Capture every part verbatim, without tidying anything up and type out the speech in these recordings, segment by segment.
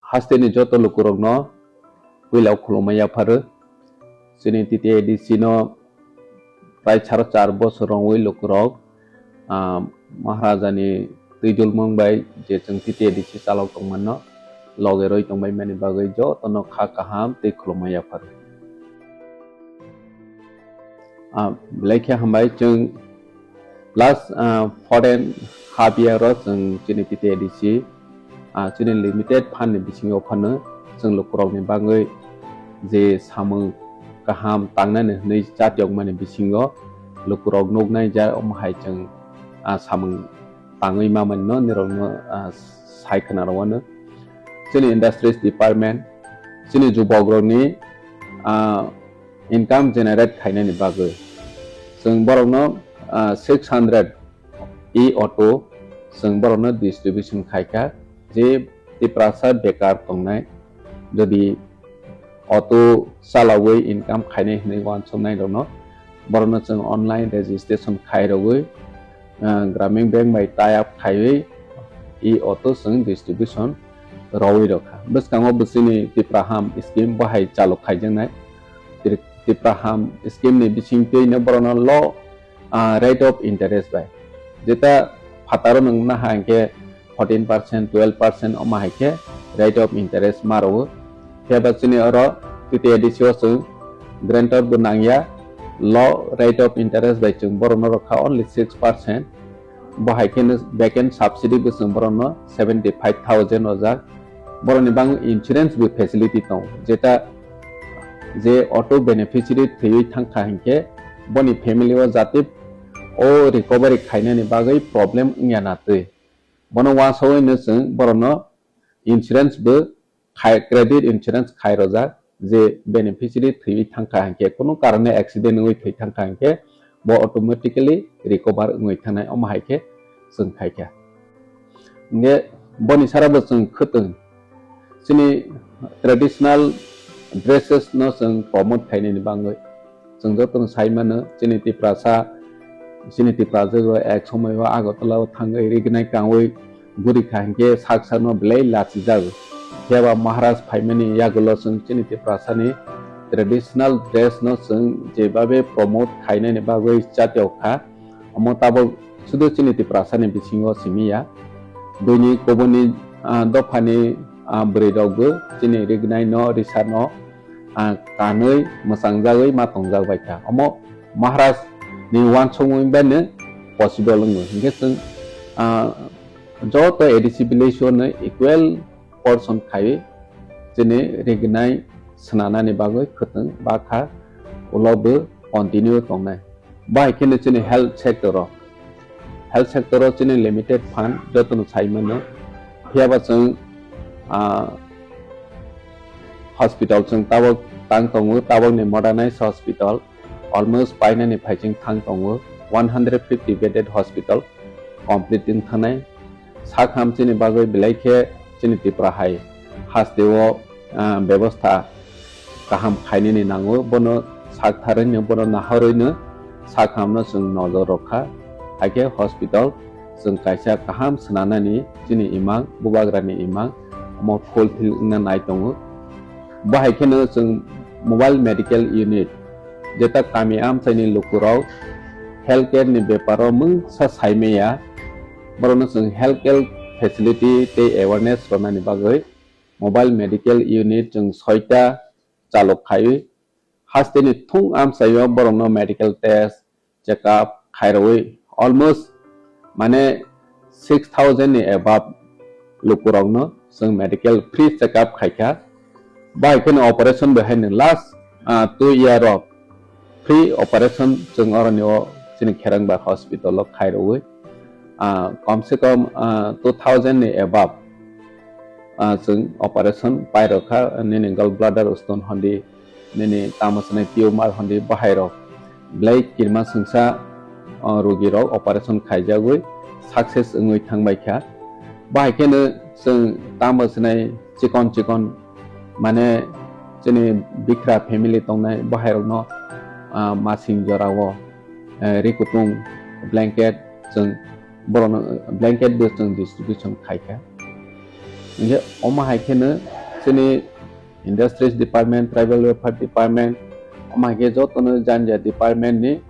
Hasteni joto lukurokno puila khulumma yapharo. Chini T T A D C no prai saro char bosor wngwi lukurok, ah, Maharajani twijlmung bai je chwng T T A D C chalok tongmano loge rwi tongbaimani bagwi jotono kha kaham tei khulumma yapharo. Ah, belai khe hambai chwng last, ah, four and half year o chwng chini T T A D C, ah, chini limited fund ni bisingo phano chwng lukurokni bagwi je samung kaham tangnani hwnwi chatiyokmani bisingo lukurok nuknai ja omo hai chwng, ah, samung tangwi mamani no nirokno, ah, sai khna rwano. Chini industries department, chini jubokrokni, ah, income generate khainani bagwi chwng borokno, ah, six hundred e-auto chwng borokno distribution khaikha, je Tiprasa bekar tongnai, jodi auto chalawi income khainai hwnwi uansuknai rokno, borokno chwng online registration khai rogwi, ah, Gramin Bank bai tie up khaiwi e-auto chwng distribution rogwi rokha. Bwskango bwswini Tipraham scheme bo hai chalok khaijaknai. Tri-, Tipraham scheme ni bisingtwino borokno low, ah, rate of interest bai. Jeta phataro nwng naha hinkhe fourteen percent, twelve percent omo hai khe rate of interest ma rwo. Phiya ba chini oro T T A D C o chwng guarantor bo nangya, low rate of interest bai chwng borokno rwkha only six percent. Bo hai kheno back end subsidy bo chwng borokno seventy five thousand ojak. Borokni bagwi insurance bo facility tongo, jeta je auto beneficiary thwiwi thangkha hinkhe boni family o jate o recovery khainani bagwi problem wngya na twi. Bono uansugwino chwng borokno insurance bo khai, credit insurance khai rojak, je beneficiary thwiwi thangkha hinkhe, kunu karone accident wngwi thwi thangkha hinkhe, bo automatically recover wngwi thangnai, omo hai khe chwng khaikha. Hinkhe boni sara bo chwng khwtwng chini traditional dresses no chwng promote khainani bagwi. Chwng jotono sai mano, chini Tiprasa, chini Tiprasa rok ek somoi o Agartala o thangwi rignai kangwi guri kha hinkhe sak sakno belai lachijago. Phiya ba Maharaj phaimani yagulo chwng chini Tiprasani traditional dress no chwng jebabe promote khainani bagwi chatiyok kha, omo tabok sudu chini Tiprasani bisingo simi ya. Buini kubuni, ah, dophani, ah, bwrwi rokbo chini rignai no, risa no, ah, kanwi mwchangjagwi ma tongjak bai kha. Omo Maharaj ni uansukmung bai no possible wngo. Hinkhe chwng, ah, joto A D C village o no equal portion khaiwi chini rignai swnanani bagwi khwtwng bakha ulo bo continue tongnai. Bahai kheno chini health sector o, health sector o chini limited fund jotono sai mano. Phiya ba chwng, ah, hospital chwng tabok tang tongo, tabokni modernized hospital almost painani phaiching thang tongo, one hundred fifty bedded hospital complete wng thangnai. Sak ham chini bagwi belai khe chini Tripura hai hasteo, ah, bebostha kaham khainani nango, bono sak tharwino, bono nahorwino sak hamno chwng nojor rwkha. Haikhe hospital chwng kaisa kaham swnanani chini imang, bubagrani imang, omo fulfill wngna nai tongo. Bo hai kheno chwng mobile medical unit, jeta kami amchaini lukurok healthcare ni beparo mungsa saimaya, borokno chwng healthcare facility tei awareness rwnani bagwi mobile medical unit chwng soita chalok khaiwi, hasteni thung amchaio borokno medical test, check up khairogwi almost mane six thousand ni above lukurokno chwng medical free check up khaikha. Bai kheno operation bo haino last, ah, two year o free operation chwng oroni o chini Kherangba hospital o khairogwi, ah, kom se kom, ah, two thousand ni above, ah, chwng operation pairokha, nini gallbladder stone hondi, nini tamo swnai tumor hondi bahairok belai kirima swngsa, o, rogirok operation khaijagwi success wngwi thangbaikha. Bahai kheno chwng tamo swnai chikon chikon, mane, chini bikra family tongnai bahairokno, ah, masing jorao, eh, rikutung blanket chwng borokno, blanket bo chwng distribution khaikha. Hingke omo hai kheno chini Industries Department, Tribal Welfare Department, omo hai khe jotono janja department ni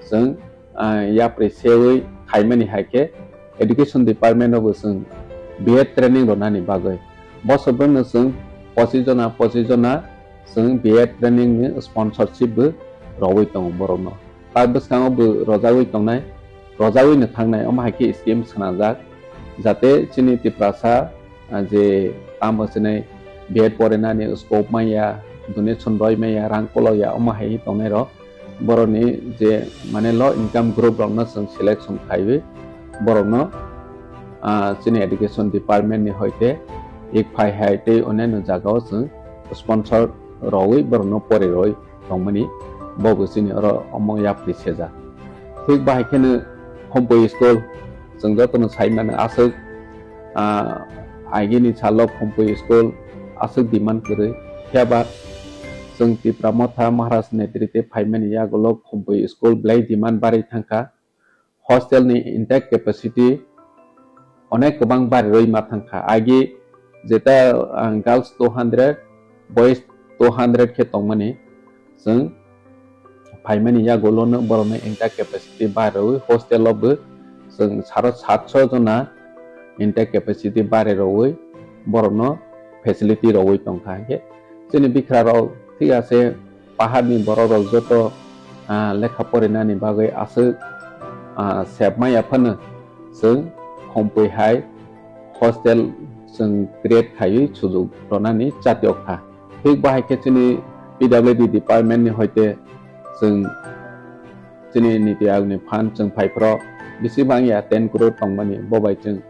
chwng, ah, yapri sewi khaimani hai khe Education Department o bo chwng B Ed training rwnani bagwi. Bosor bwrwino chwng pochis jona, pochis jona chwng B Ed training ni sponsorship bo rwui tongo borokno. Ta bwskango bo rwjagwi tongnai, rwjagwi no thangnai, omo hai khe scheme swnamjak, jate chini Tiprasa, ah, je tamo chini B Ed porinani scope manya, donation roi manya, rang kolok ya, omo hai tongnai rok, borokni je mane low income group rokno chwng selection khaiwi borokno, ah, chini education department ni hoite ek phai hai tei onyaino jagao chwng sponsor rwui borokno pori rwui tongmani, bo bo chini oro omo yapri sejak. Thik bahai kheno Khumpui school, chwng jotono sai mano aswk, ah, agini salo Khumpui school aswk demand kwrwi. Phiya ba chwng Tipra Motha Maharaj netrite phaimani yagulo Khumpui school belai demand barwi thangkha. Hostel ni intake capacity onek kwbang barirwi ma thangkha. Agi jeta, ah, girls two hundred, boys two hundred khe tongmani, chwng phaimani yagulono borokno intake capacity barirwi hostel o bo chwng saro satso jona intake capacity barirwi borokno facility rwui tongkha. Hwnkhe chini bikhrarok thik ase, paharni borok rok joto, ah, lekha porinani bagwi aswk, ah, sep maya phano chwng Khumpui hai hostel chwng create khaiwi sujuk rwnani chatiok kha. Thik bahai khe chini P W D department ni hoite chwng chini Niti Aayog ni fund chwng phai phro bisi bang ya ten crore tongmani, bo bai chwng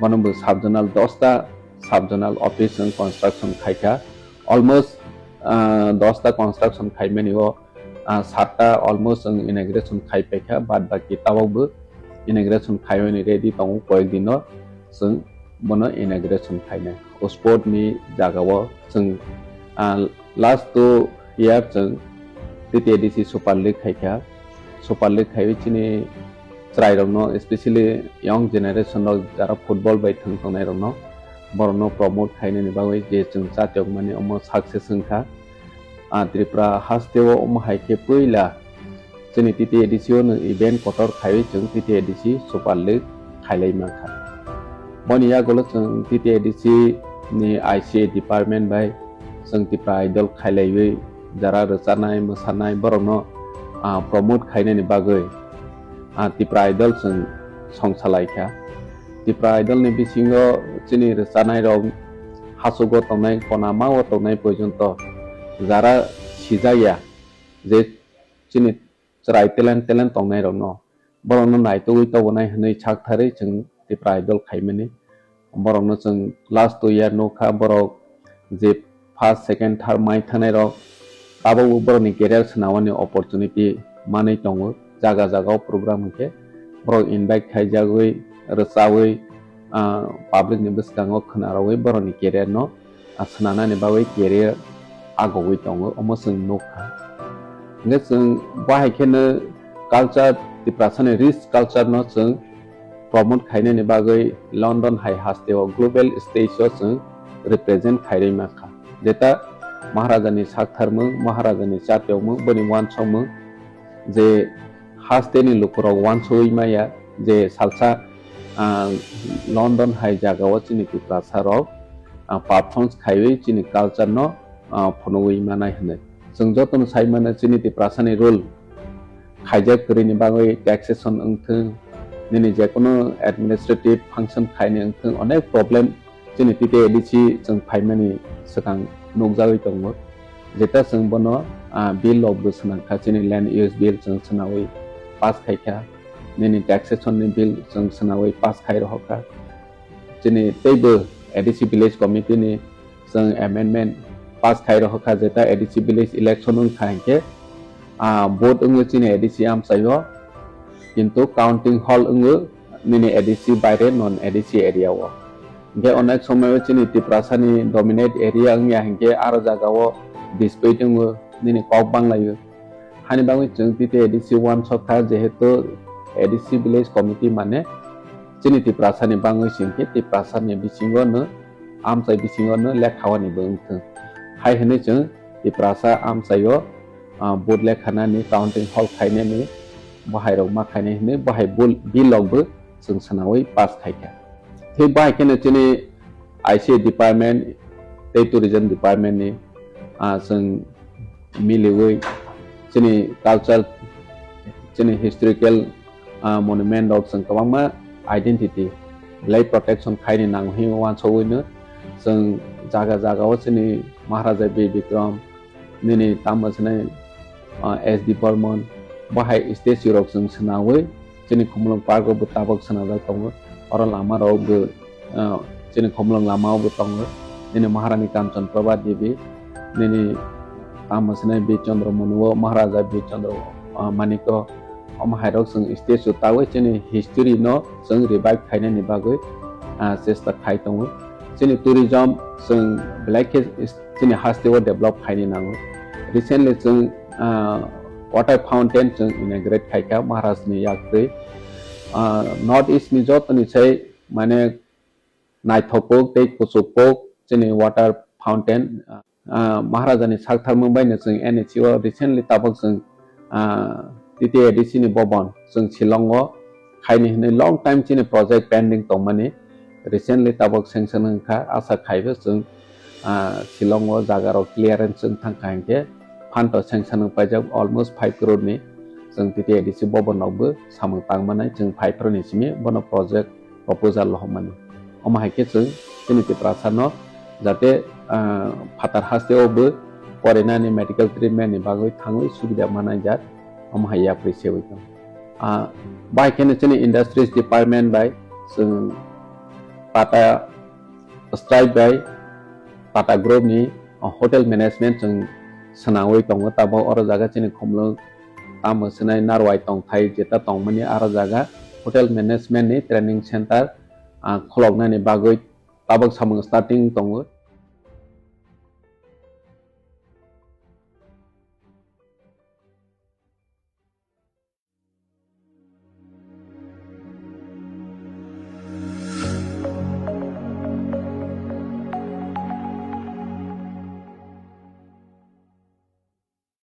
bono bo sub zonal dosta sub zonal office chwng construction khai kha. Almost, ah, dosta construction khaimani o, ah, satta almost chwng inauguration khai paikha, bad baki tabok bo inauguration khaimani ready tongo, koyek dino chwng bono inauguration khainai. O sport ni jaga o chwng, ah, last two year chwng T T A D C Super League khaikha. Super League khaiwi chini chwrairokno, especially young generation rok jara football bai thwng tongnairokno, borokno promote khainani bagwi je chwng chatiokmani omo success wngkha. Ah, Tripura hasteo omo hai khe puila chini T T A D C o no event kotor khaiwi chwng T T A D C Super League khailai mankha. Boni yagulo chwng T T A D C ni I C A department bai chwng Tipra Idol khailaiwi jara rwchanai, mwsanai borokno, ah, promote khainani bagwi, ah, Tipra Idol chwng songsalai kha. Tipra Idol ni bisingo chini rwchanai rok hachugo tongnai, konama o tongnai porjonto jara sijak ya je chini chwrai talent, talent tongnai rokno, borokno naitugwi tobonai hwnwi saktharwi chwng Tipra Idol khaimani. Borokno chwng last two year nukha, borok je first, second, third mai thangnai rok, tabukbo borokni career swnamani opportunity manwi tongo. Jaga jaga o program hwnkhe borok invite khaijagwi, rwchawi, ah, public ni bwskango khwnarogwi borokni career no, ah, swnamnani bagwi career agogwi tongo, omo chwng nukha. Hwnkhe chwng bahai kheno culture, Tiprasani rich culture no chwng promote khainani bagwi London hai hasteo global stage o chwng represent khairwi mankha. Jeta Maharajani saktharmung, Maharajani chatiokmung, boni uansukmung je hasteni lukurok uansugwi maya je salsa, ah, London hai jagao chini Tiprasa rok, ah, performance khaiwi chini culture no, ah, phunugwi manai hwnwi. Chwng jotono sai mano chini Tiprasani rule khaijak kwrwini bagwi taxation wngthwng, nini jekono administrative function khaini wngthwng, onek problem chini T T A D C chwng phaimani swkang nukjagwi tongo. Jeta chwng bono, ah, bill rok bo swnamkha, chini land use bill chwng swnawi pass khaikha, nini taxation ni bill chwng swnawi pass khai rohorkha. Chini teibo A D C village committee ni chwng amendment pass khai rohorkha, jeta A D C village election wngkha hinkhe, ah, vote wngwi chini A D C amchaio, kintu counting hall wngwi nini A D C baire non A D C area o. Hinkhe onek somoio chini Tiprasani dominate area wngya hinkhe aro jagao dispute wngo, nini kok banglaio. Hani bagwi chwng T T A D C uansukha, jehetu A D C village committee mane chini Tiprasani bangwi singkhe Tiprasani bisingo no amchai bisingo no lekha wani bo wngthwng. Hai hwnwi chwng Tiprasa amchaio, ah, vote lekhanani counting hall khainani bahai rok ma khainai hwnwi bahai bul-, bill rok bo chwng swnawi pass khaikha. Thik bahai kheno chini I C A department tei tourism department ni, ah, chwng miliwi chini culture, chini historical, ah, monument rok chwng kwbangma identity belai protection khaini nango hinwi uansugwi no chwng jaga jaga o chini Maharaja Bir Bikram, nini tamo swnai, ah, S D Burman, bahai statue rok chwng swnawi chini Khumulwng park o bo tabok swnajak tongo. Oro lama rok bo, ah, chini Khumulwng lama o bo tongo. Nini Maharani Kanchan Prabha Devi, nini tamo swnai Bir Chandra Manu o, Maharaja Bir Chandra, ah, Manik o, omo hai rok chwng statue tawi chini history no chwng revive khainani bagwi, ah, chesta khai tongo. Chini tourism chwng belai khe chini haste o develop khaini nango. Recently chwng, ah, water fountain chwng inaugurate khaikha Maharaj ni yaktwi. Ah, North East ni joto ni sai mane naithok kuk tei kuchuk kuk chini water fountain, ah, Maharaja ni sak tharmung bai no chwng N H C o recently tabok chwng, ah, T T A D C ni bobon chwng Shillong o khaini hwnwi long time chini project pending tongmani recently tabok sanction wngkha, asa khaibo chwng, ah, Shillong o jaga rok clearance wng thangkha hinkhe phanto sanction wng paijak almost five crore ni chwng T T A D C bobon rok bo samung tangmanai chwng phai phro ni simi bono project proposal lohormani. Omo hai khe chwng chini Tiprasa no jate, ah, phatar haste o bo porinani medical treatment ni bagwi thangwi subida manai jak, omo hai yapri sewi tong. Ah, bai kheno chini industries department bai chwng Tata Stripe bai Tata Group ni, ah, hotel management chwng swnamwi tongo, tabok oro jaga chini Khumulwng tamo swnai Narwai tongthai jeta tongmani aro jaga hotel management ni training center, ah, khuloknani bagwi tabok samung starting tongo.